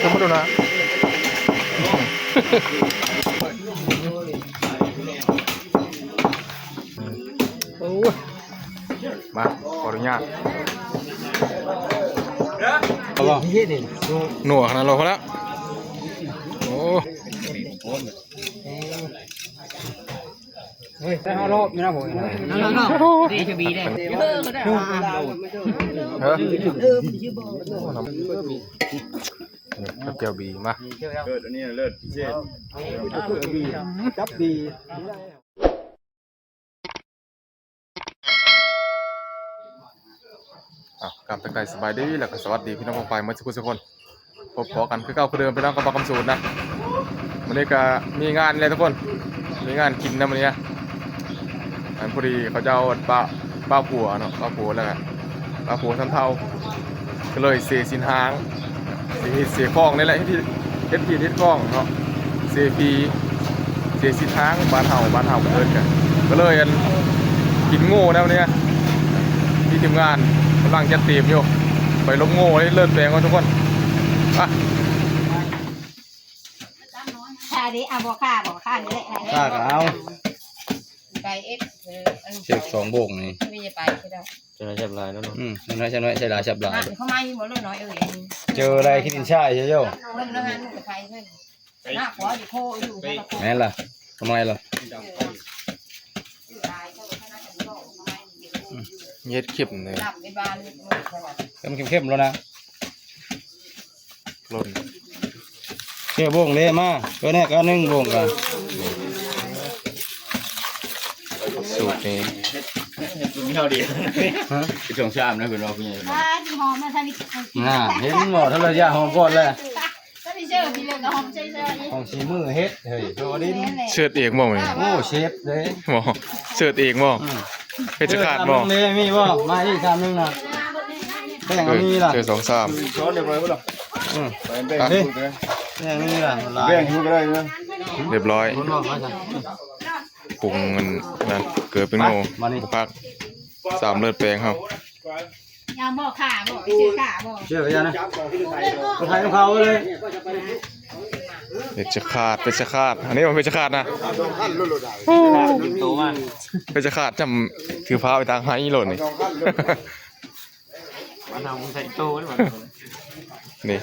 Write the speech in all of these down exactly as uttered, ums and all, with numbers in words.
สมมตินะ โอ้ย มา ขออนุญาต เอาบ่ หนวกขนาดเราพอแล้ว โอ้ เฮ้ย ได้ห้ารอบอยู่นะผม ดีจะมีเลย เออ เออ นี่ครับ แจ่วบี มา เลิศ อันนี้เลิศพิเศษ จับดี อ่ะ กราบทักทายสบายดี แล้วก็สวัสดีพี่น้องปองไปเมื่อสักครู่สักคน พบพอกันคือเก่าคือเดิม พี่น้องกับบ่าวคำสูนนะ วันนี้ก็มีงานเลยทุกคน มีงานกินนะวันนี้นะ อันพอดีเขาจะเอาปลา ปลาผัวเนาะ ปลาผัวแล้วก็ปลาผัวสำเภา ก็เลยเสสินหาง เสเห็ดเสของนี่แหละ เห็ดที่ เห็ดที่เห็ดของเนาะ เสพี เสสินหาง บ้านเฮา บ้านเฮาเอิ้นกัน ก็เลยอัน กินโง่แล้วเนี่ย มีทีมงานกำลังจัดเตรียมอยู่ ไปลบโง่ให้เลิศแปลงก่อนทุกคน อ่ะ ค่ะดิ อ่ะ บอกค่ะ บอกค่ะ นี่แหละ ค่ะ ก็เอา ไปเอฟ เออ อัน เสกสองโบกนี่ ไม่ได้ไปใช่ไหม จะได้แซ่บหลายแล้วเนาะ อืม ใช่ไหม ใช่ไหม ใช่หลายแซ่บหลาย อ่ะ เขามาอยู่หมดเลยน้อยเอ้ย เจออะไรที่ดินชายใช่โย เริ่มแล้วฮะ ลูกกับใครเพื่อน หน้าขวาอยู่โคอยู่ แม่นล่ะ ทำไมล่ะ เฮ็ดเข้มเลย เริ่มเข้มๆแล้วนะ หล่น เชื่อวงเลยมา ตัวแรกก็หนึ่งวงกัน สูตรนี้ เห็ดตัวนี้เอาดี ฮะ เป็นช่วงชามนะคุณว่าคุณยาย อ่า ที่หอมมาทางนี้ น่า เห็นหมด ถ้าเราอยากหอมก่อนแหละ ก็มีเชื่อมีเรื่องกับหอมใช่ไหม ของสีมือเฮ็ด เฮ้ย ตัวนี้ เชิดเองบ่มื้อนี้ โอ้ เชฟเลย บ่ เชิดเองบ่ อืม เพชรฆาตบ่ เออ ทำเลย มีบ่ มาอีกชามหนึ่งนะ แป้งก็มีล่ะ เชิดสองสาม ช้อนเรียบร้อยบ่ล่ะ อืม แบ่ง อ่ะ ทุกเลย แป้งมีล่ะ แบ่งทุกก็ได้นะ เรียบร้อย คุณบอกว่าไง ปรุงมันนั่น เกลือเป็นโง่ มานี่ บุกพัก สามเลิศแปลงครับ ยามบอกค่ะ บอกไปซื้อค่ะ บอก เชื่อกันนะ คนไทยของเขาเลย เพชรฆาต เพชรฆาต อันนี้มันเพชรฆาตนะ โตมาก เพชรฆาตจำถือพาไปทางไฮโลดนี่ มาทำใส่โตด้วย นี่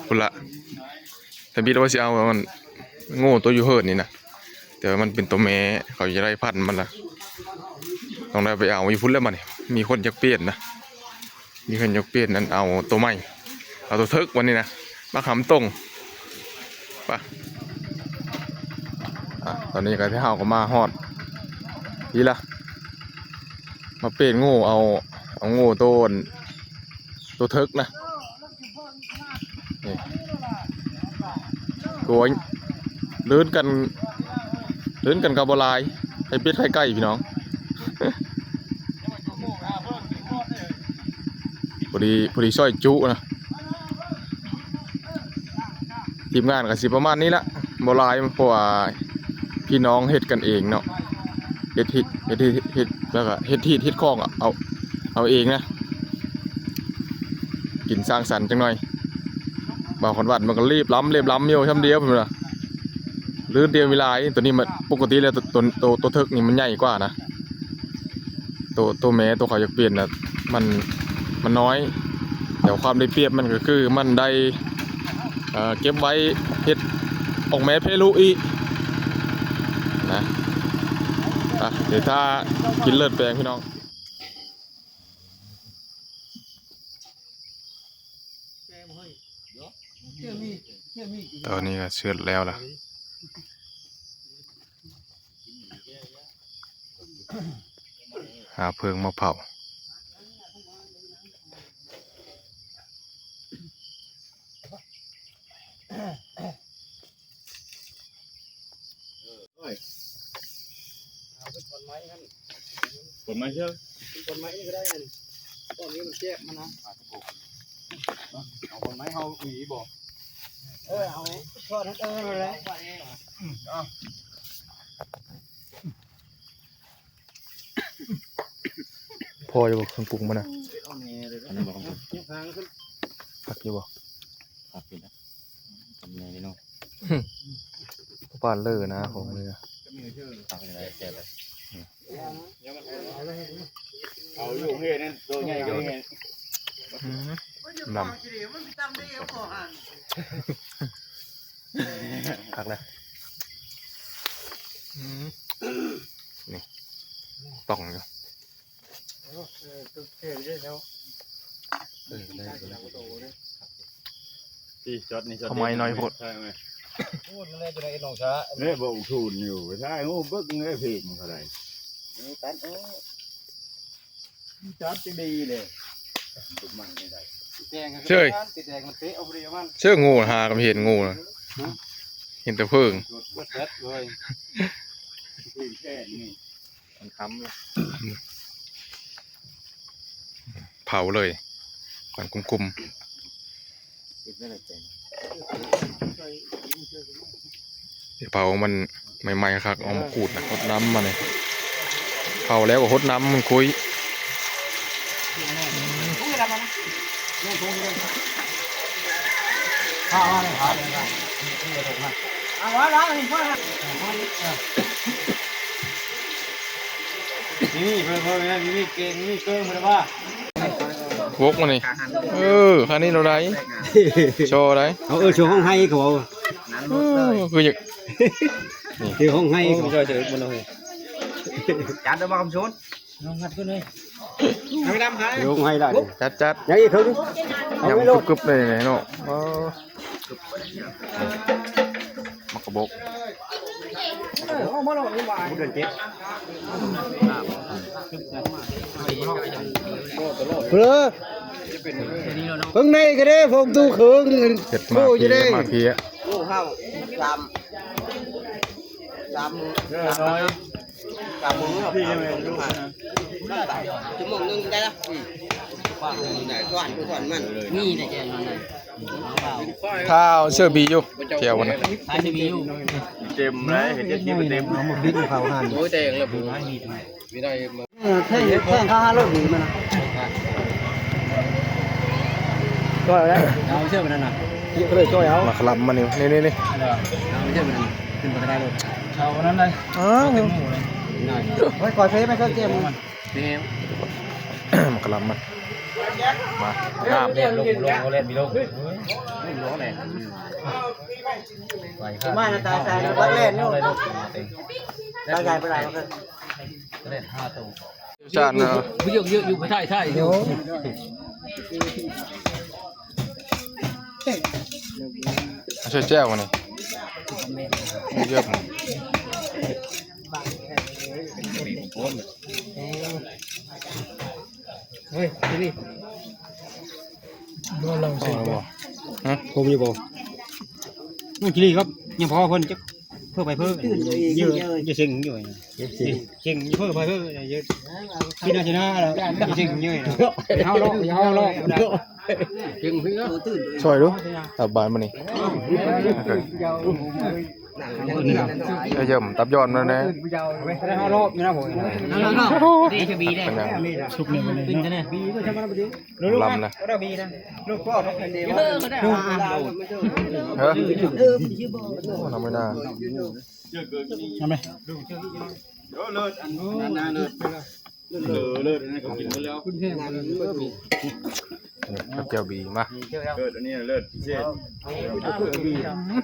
พุ้นละ ทำบิดว่าสิเอามัน โง่ตัวอยู่เฮิรนนี่นะ แต่ว่ามันเป็นตัวแม่ เขาจะได้พันธุ์มันละ ต้องได้ไปเอาอยู่พุ้นแล้วมันนี่ มีคนอยากเปลี่ยนนะ มีคนอยากเปลี่ยนนั่นเอาตัวใหม่ เอาตัวเถิกวันนี้นะ มาหำตรง ไป อ่ะ ตอนนี้ก็ที่เฮาก็มาฮอด นี่ละ มาเปลี่ยนโง่ เอา เอาโง่ตัว ตัวเถิกนะ นี่ ตัวลื่นกัน ลื่นกันกับบ่หลาย ไข่เป็ดไข่ไก่พี่น้อง พอดี พอดีซอยจุนะ ทีมงานก็สิประมาณนี้ละ บ่หลาย เพราะว่าพี่น้องเฮ็ดกันเองเนาะ เฮ็ด เฮ็ด เฮ็ด เฮ็ด เฮ็ด แล้วก็เฮ็ดฮีตเฮ็ดของอะ เอา เอาเองนะ กินสร้างสรรค์จังหน่อย บ่าวขวัญวัดมันก็รีบล้ำ รีบล้ำอยู่ช่ำเดียว เพิ่นว่า ลื่นเดียวมีหลาย ตัวนี้มันปกติแล้วตัว ตัว ตัว ตัวเถิกนี่มันใหญ่กว่านะ ตัว ตัวแม่ตัวเขาอยากเปลี่ยนน่ะ มัน มันน้อย แต่ความได้เปรียบมันก็คือมันได้ เอ่อ เก็บไว้เฮ็ดออกแม่เพลูอีกนะ อ่ะ เดี๋ยวถ้ากินเลิศแปลงพี่น้อง ตอนนี้ก็เสร็จแล้วล่ะ หาเพลิงมาเผา เอาเป็นขอนไม้ครับ ขอนไม้เชียว เป็นขอนไม้นี่ก็ได้นั่น ตอนนี้มันแคบมันนะ เอาขอนไม้เฮาหวีบ่ เออ เอาทอดให้เออแล้ว อืม เอา พออยู่บ่เครื่องปรุงมันน่ะ อันนั้นบอก ผักอยู่บ่ ผักอยู่นะ ทำไงพี่น้อง ปานเลยนะผมเลยนะ ผักอะไรแซ่บเลย เอาอยู่เฮ็ดนั่นตัวใหญ่ก็เฮ็ด อืม ลำ ผักนะ อืม นี่ ต้องอยู่ เออ เออ เออ ได้ ได้ ที่ช็อตนี่ช็อต ทำไมน้อยโพด ใช่ไหม พูดเลยจะได้น้องช้า เนี่ยบอกทุนอยู่ ใช่ โอ้ เบิกเงยเพลงเท่าไหร่ นี่ตัน โอ้ จัดจะดีเลย มันไม่ได้ แดง เจ้ย ติดแดงมันเตะเอาเรียมัน เชื่องูหาก็ไม่เห็นงูนะ ฮะ เห็นแต่เพิ่ง เบิดแป๊บเลย เพลงแค่นี้ มันค้ำเลย เผาเลย ควันคุมๆ เดี๋ยวเผามันใหม่ๆครับ เอามาขูดนะ หดน้ำมาเลย เผาแล้วก็หดน้ำมันคุย นี่เพิ่มเพิ่มนะ นี่เก่ง นี่เก่ง เพิ่นว่า วกมานี่ เออ คันนี้เราได้ โชว์ได้ เอา เออ โชว์ห้องไฮเขาเอา เออ คืออยาก นี่ คือห้องไฮเขา โอ้ย ช่วยเฉยมันเลย จัดแล้วมาคำชน ลองงัดขึ้นเลย เอาไปดำขาย ห้องไฮได้ จัดจัด ยังอีกเท่านี้ เอา ยัง ไม่ลด กึบๆเลยเนาะ อ๋อ มักกะบก เออ เอามาลองดีกว่า เดือนเจ็ด เออ ข้างในก็ได้ ผมตู้เขิง เจ็ดมา โอ้ย เพีย ได้ มาเพีย โอ้ ห้า สาม สามมื้อ เออ น้อย สามมื้อ พี่ยังไงลูกนะ ชั่วโมงหนึ่งได้ละ อืม ว่าหนึ่งได้ ส่วน ส่วนมัน นี่นะแกนอนนะ ถ้าเอาเสื้อบีอยู่ แถวนั้นนะ ขายจะมีอยู่ เต็มเลย เห็นเจ็ดสิบเต็ม เอาหมดบิดของเขาหั่น โอ้ย แต่ยังละผม ไม่ได้ เออ แท่ง แท่งข้าวห้าร้อยหวีมันนะ ช่วยเอาได้ เอาเสื้อไปนั่นน่ะ เยอะเลย ช่วยเอา มาขลับมานี่ นี่ นี่ นี่ เอาเสื้อไปนั่นน่ะ ขึ้นไปก็ได้เลย เอาอันนั้นเลย อ้าว ได้ ไว้ก่อนเซฟไม่เข้าเกม นี่ มาขลับมา มา น้ำ ลง ลง ลง ลง ลง ลงเลย มาหน้าตาใสนะ บักแล่นอยู่ ตาใสไปไหนวะ เล่นห้าตัว จานเนาะ ผู้ยกเยอะอยู่ ผู้ชายชายอยู่ ใส่แจ่วมานี่ เยอะ เฮ้ย ที่นี่ บ่ลองสิ ฮะ ผมอยู่บ่ นู่นที่นี่ครับ ยังพอเพิ่นจะเพิ่มไปเพิ่ม เยอะ เยอะเชิงอยู่ เชิงเพิ่มไปเพิ่ม เยอะ ที่น่าชนะแล้ว เชิงอยู่ เฮาลอก เฮาลอก เชิงเพิ่น ช่วยดู ตับบานมานี่ เออ เยี่ยม ตับย้อนมาแน่ เฮารอบอยู่นะผม เอาลอกๆ ดีจะบีได้ เป็นยัง ชุบเนี่ยมันเลยเนาะ ลำนะ ลูกพ่อเขาเป็นเดียว เฮ้ย โอ้ ทำไม่น่า ทำไม เลิศอันนั้นนะ เลิศ เลิศ เลิศ อันนั้นเขากินหมดแล้ว กับแจ่วบีมา เลิศ อันนี้เลิศพิเศษ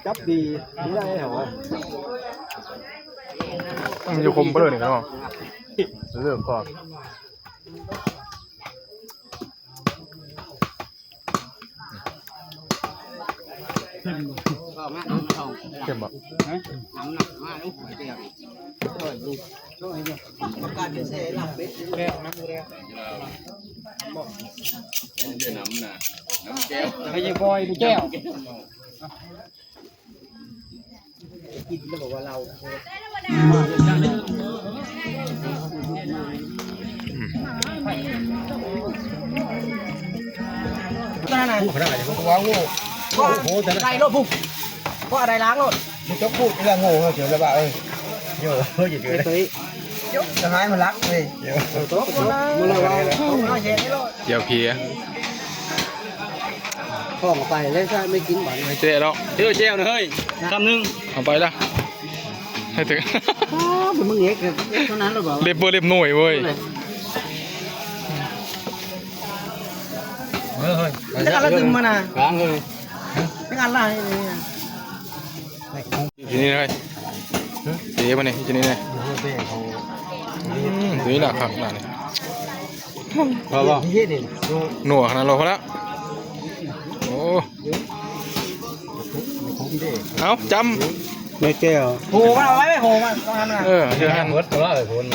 จับดีไม่ได้เหรอ มันอยู่คมเบอร์นี่เนาะ เลือกก่อน ก็มาเอามาทอง เข้มบ่ น้ำหนักมาลูกเดียว น้ำเดือดน้ำหนา น้ำแก้ว ไม่ใช่บอยดูแก้ว กินแล้วบอกว่าเรา นั่นน่ะ ว้าว โอ้โห แต่ละ ได้รถบุก ก็อะไรล้างรถ มันจะพูดเรื่องโง่เหรอ เสียแล้วบ่า เอ้ย เยอะ เฮ้ย อย่าเกิน ไอ้ตุ้ย จะให้มันรักเลย เดี๋ยวเพีย ของไปเลยใช่ไม่กินหวานเลย เจ๊เนาะ เดี๋ยวเจ๊เอาหน่อยเฮ้ย คำหนึ่ง เอาไปละ ให้ถึง อ้าวเป็นมึงเอกเท่านั้นหรือเปล่า เล็บเบอร์เล็บหน่วยเว้ย เฮ้ย แล้วก็ดึงมานะ ล้างเลย ไม่งานอะไรเลย ทีนี้เลย เดี๋ยวมาเนี่ย ทีนี้เลย อืม ทีนี้แหละครับ นั่นนี่ พอป่ะ หนัวขนาดเราพอละ โอ้ เอาจำ ไม่แก้ว โหมันเอาไว้ไม่โหมันตรงนั้นนะ เออ เจอกัน เบิดตัวละเลยคน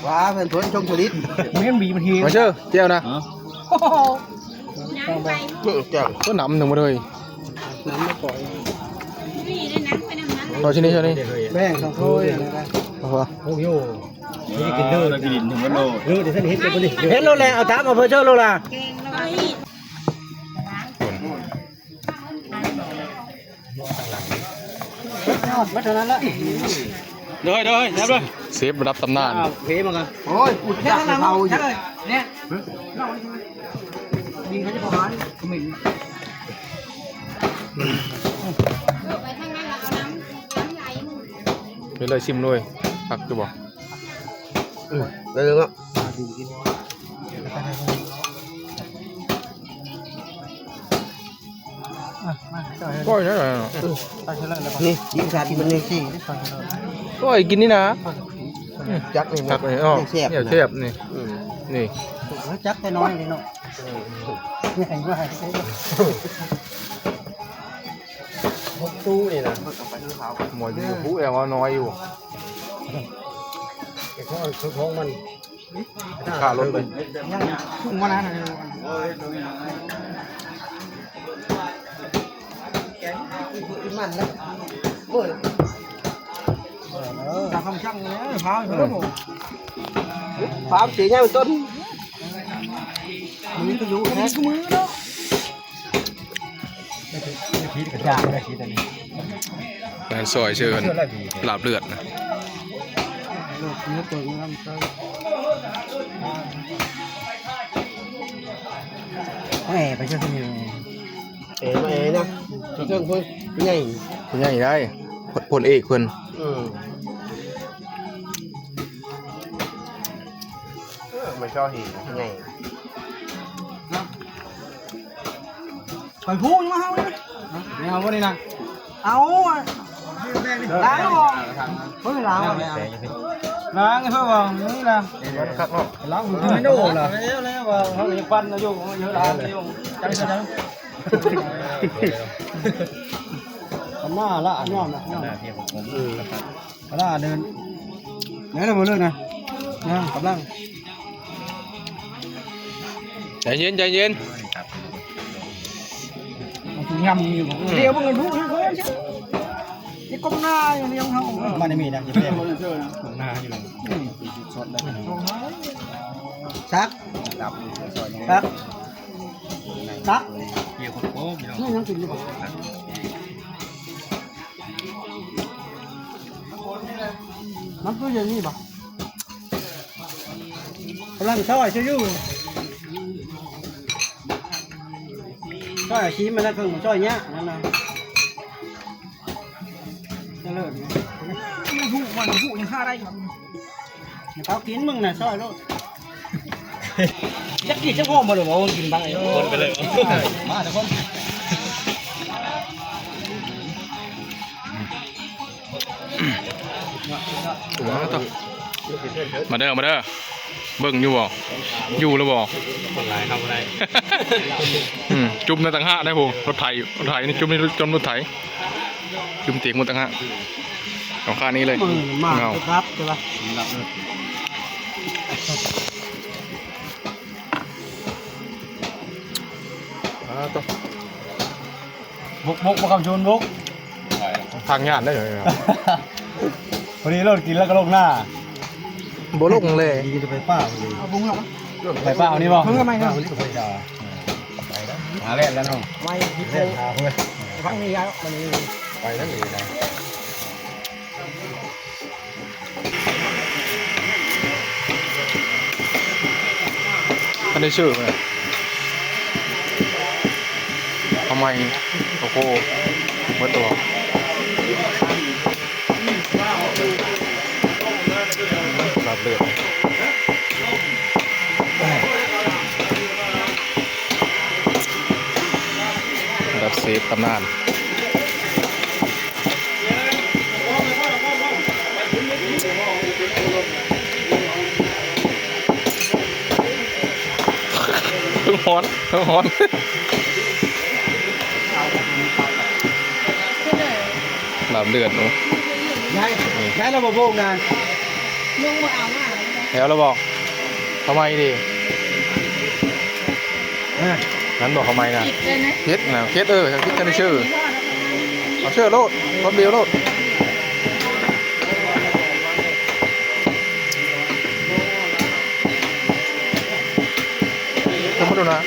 ว้าเพื่อนทวนชมชลิด มันยังบีบมันที มาเชื่อเจ้านะ เออเจ้า ก็หนำหนึ่งมาเลย น้ำไม่ปล่อย รอที่นี่ ที่นี่ แบ่งสองถ้วย เอาพอ โอ้โห นี่กินเด้อ กินถึงมันโล เออ เดี๋ยวท่านเห็นกันดิ เห็นโลแล้ว เอาตามเอาเพื่อเจ้าโลละ มาเท่านั้นละ เด้อเด้อครับเด้อ เซฟระดับตำนาน อ้าวเพมากัน โอ้ยกูจับเขาอยู่ เนี่ย ยิงเขาจะประมาณ ไปเลยชิมเลย ผักจะบอก อืมได้เลยเนาะ ก้อยนะ นี่ยิงสัตว์มันนี่ ก้อยกินนี่นะ จักนี่ ผักนี่อ๋อ แซ่บ เนี่ยแซ่บนี่ อืม นี่ จักแต่น้อยเลยเนาะ ใหญ่มาก พวกตู้นี่นะ หมออยู่ผู้แอลว่าน้อยอยู่ ไอ้ของของมัน ข้ารถเลย ยังมันนะ มันนะเมื่อ ตาคำช่างเลย พาไปเลย พาไปเสียเงินต้น มันก็รู้นะ มือเนาะ งานซอยเชิญลาบเลือดนะ แหมไปเชิญคนเดียว เออมาเอนะ เชิญคนใหญ่ คนใหญ่ได้ พลเอกเพิ่น อืม เออมาช่อหินใหญ่ ไปพูดมาเฮาเลย ไม่เอาพวกนี้นะ เอาอะ ล้างออก เฮ้ย ล้างออก ล้างให้เพื่อนวางนี่นะ ครับเนาะ ล้างมือไม่โดนนะ แล้วแล้วว่าเขาจะปั้นนะโยมเยอะล้างโยมจังจัง ทำหน้าละอ่ะ ย่อมนะ ย่อมนะ เออ พระเดิน ไหนเรามาเลยนะ นะกำลัง ใจเย็น ใจเย็น มันคืองำอยู่ เดี๋ยวมึงดูนะเขาจะนี่ก้มหน้าอย่างเดียวเขา มันไม่มีนะ จะเรียกก้มหน้าอยู่ ซัก ซัก ซัก เกี่ยวกับโป๊กอยู่ นี่ยังกินอยู่ปะ มันคืออย่างนี้ปะ กำลังซอยช่วยอยู่ ซอยอาชีพมันนะ คือซอยเนี้ย นั่นนะ เจริญ มันหูมันหูยังฆ่าได้อยู่ เขากินมึงนะ ซอยโลด จักกินจักพ่อมาหรือว่ากินบ้างไอ้คนไปเลย มาทุกคน มาต่อ มาเด้อ มาเด้อ เบิ่งอยู่บ่ อยู่หรือบ่ คนหลายเข้าบ่ได้ อืม จุ่มในตังหะได้พู้น รถไถ รถไถนี่จุ่มในจนรถไถ จุ่มเตียงหมดตังหะ ของข้านี้เลย มือมา เงา ครับ ใช่ปะ อ่า ต่อ บกบกบ่คำชวนบก ทางงานได้เลยครับ พอดีรถกินแล้วก็ลงหน้า บ่ลงเลย ดีจะไปป้าพอดี เอาบุ้งหรอ ไปป้าเอานี่บ่ เพิ่งทำไมครับ หาแล่นแล้วเนาะ ไม่ เล่นหาเพื่อน ครั้งนี้ครับ มันมี ไปแล้วหนีนะ ได้ชื่อไหม ทำไม โอ้โห เมื่อตัว ลาบเลือด ระดับเซฟตำนาน เพิ่งฮ้อน เพิ่งฮ้อน ลาบเลือดเนาะ ย้าย ย้ายเราบ่โบกนะ ลุงบ่เอาอ่ะ แล้วเราบอก ทำไมดี อ่ะ นั้นบอกทำไมนะ ผิดเลยนะ ผิดนะ ผิด เออ ผิดกันในชื่อ เอาชื่อโลด คนเดียวโลด สมมติดูนะ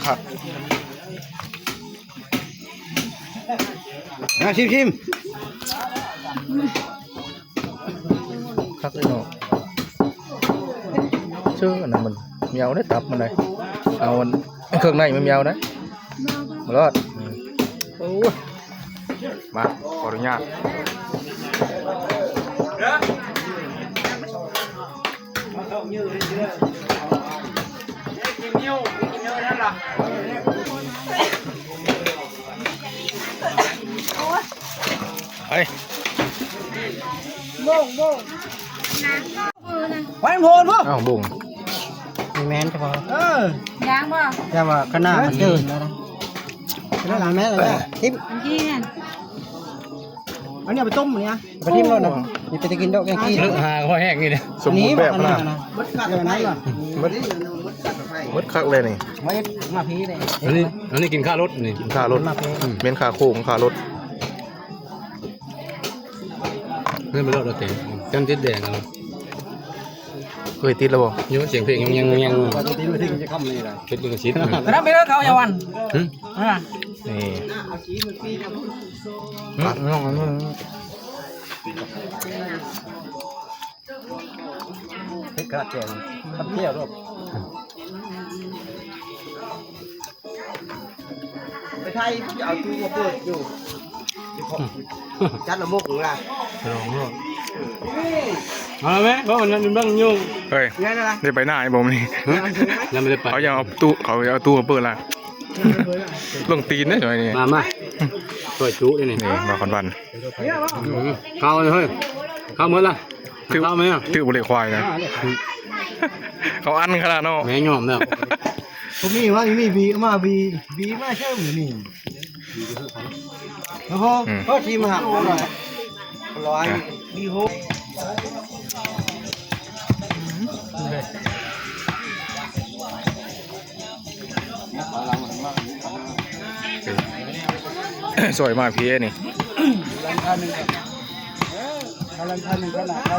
ครับ มาชิมชิม คักเลยเนาะ ชื่ออันนั้นมัน แมวได้ตับมันเลย เอาอันเครื่องในมันแมวนะ มารอด อืม โอ้ย มา ขออนุญาต ไอ้ โบ้งโบ้ง วันโพนพวก อ้าว บุ้ง มีแมนเฉพาะ เออ ยางบ่ แต่ว่าขนาดมันเดินแล้วนะ แล้วหลังแม่เลยนะทิม มันกี้เนี่ย อันนี้เอาไปต้มเนี่ย ไปทิมโลดนะ มีไปกินดอกแกงกี้ เออ หาข้อแห้งนี่นะ สมบูรณ์แบบขนาด อันนี้บอกขนาดนะ เดี๋ยวนั้นเหรอ มด มดคักเลยนี่ ไม่มาพีเลย อันนี้ อันนี้กินข้าวรถนี่ กินข้าวรถ มาพี อืม เม้นข้าวโค้งข้าวรถ เงินไปโลดเราเต็ม จำติดแดงแล้ว เคยติดแล้วบ่ อยู่เสียงเพลงยังยังยัง ติดมาถึงจะค่ำเลยล่ะ ติดลิขสิทธิ์ ตอนนั้นไปเลิกเขาอย่าวัน หึ อ่า นี่ อ่ะ น้องอันนี้ เฮ็ดขนาดแกง ทำเที่ยวรอบ ไปไทยเอาตู้มาเปิดอยู่ จัดละมกหรือล่ะ ลองโลด เอาไหม เพราะวันนั้นมันเบิ่งยุ่ง เฮ้ย ไงนะล่ะ ได้ไปหน้าไอ้บอมนี่ ยังไม่ได้ไป เขายังเอาตู้ เขาเอาตู้มาเปิดละ ลงตีนได้หน่อยนี่ มา มา ช่วยจุด้วยนี่ นี่ มาคอนวัน อืม เข้าเลยเฮ้ย เข้าหมดละ ถือ เข้าไหมอ่ะ ถือบุหรี่ควายนะ เขาอั้นขนาดเนาะ แม่ยอมแล้ว ผมมีว่ามีบีมาบี บีมาเชื่อมอยู่นี่ แล้วพอ อืม พอทีมหักอร่อย อร่อย อ่ะ บีโฮ ซอยมาเพียนี่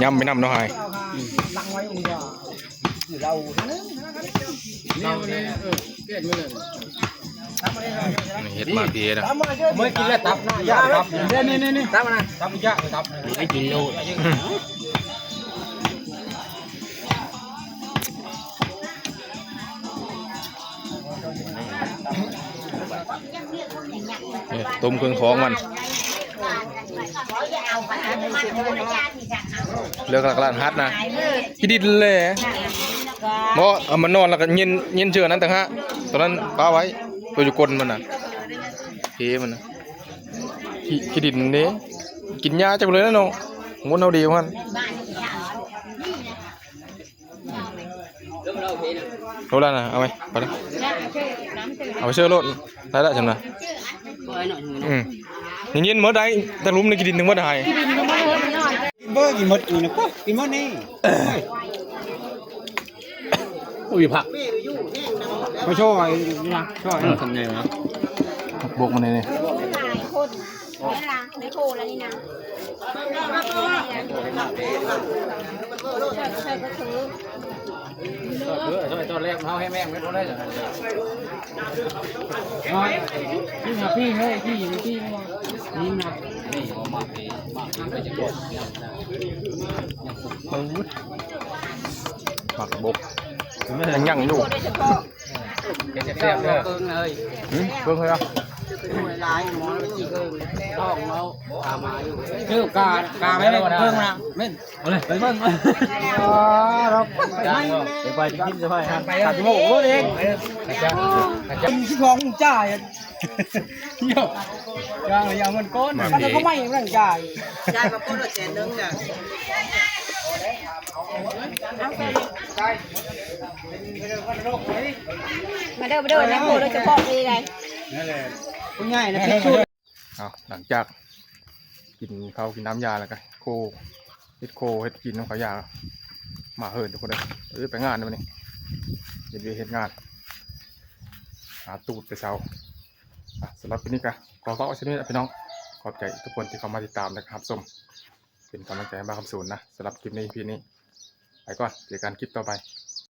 ยำไปนำเนาะไอ้ นี่เฮ็ดมาเพียนะ เมื่อกินแล้วตับนะ ตับ นี่ นี่ นี่ ตับนะ ตับยาก ตับ ไม่กินโลด นี่ต้มเครื่องของมัน เลือกหลักล้านฮัดนะ ขี้ดินเลย เพราะเอามานอนแล้วก็เย็น เย็นเชื่อนั้นต่างหาก ตอนนั้นป้าไว้ ตัวอยู่ก้นมันน่ะ เทมันน่ะ ขี้ ขี้ดินเด้ กินหญ้าจังเลยนะน้อง งุ้นเอาดีมัน โลละนะ เอาไหม ไปเลย เอาไปเชื่อโลด ได้ละฉันนะ อืม อย่างนี้เมื่อใดแต่หลุมในขี้ดินถึงเมื่อใด กินเบอร์กินหมดกูนะปุ๊บกินหมดนี่ อุ้ย ผัก มาช่วยนี่นะ ช่วย อืม ทำไงวะ บกมันเลยนี่ หลายคน นี่ล่ะในโพลแล้วนี่นะ ใช่ก็คือ เออช่วยตอนแรกเฮาให้แม่งไม่พอได้จ้ะ นี่นะพี่เฮ้ยพี่อยู่ที่นี่นะนี่นะ นี่เอามาเองมาเองไปจะกด หมักบกยังยังอยู่ เก็บแซ่บๆเด้อ หืมเบิ่งเลยอ่ะ หลายหมอแล้วมันกี่เกินท้องเนาะพามาอยู่ คือกากาไม่ได้เพิ่งนะไม่เอาเลยไปเพิ่ง จ้างเนาะ เดี๋ยวไปจะกินจะไปครับ ตัดโม่เองเป็นที่ของจ่ายเยอะยังยังมันก้อน มา มันก็ไม่เรื่องจ่าย ยายมาคนละแสนนึงจ้ะ มาเด้อมาเด้อนะโหโดยเฉพาะเลยไง คุณยายนะพี่ช่วย เอาหลังจากกินข้าวกินน้ำยาแล้วก็โคเฮ็ดโคเฮ็ดกินของเขายามาเฮินทุกคนเลยเอ้ยไปงานนะวันนี้เฮ็ดเวียกเฮ็ดงานหาตูดแต่เช้าอ่ะสำหรับคลิปนี้ก็ขอฝากไว้เท่านี้นะพี่น้องขอบใจทุกคนที่เข้ามาติดตามนะครับชมเป็นกำลังใจให้บ้านคำศูนย์นะสำหรับคลิปนี้พีนี้ไปก่อนเจอกันคลิปต่อไป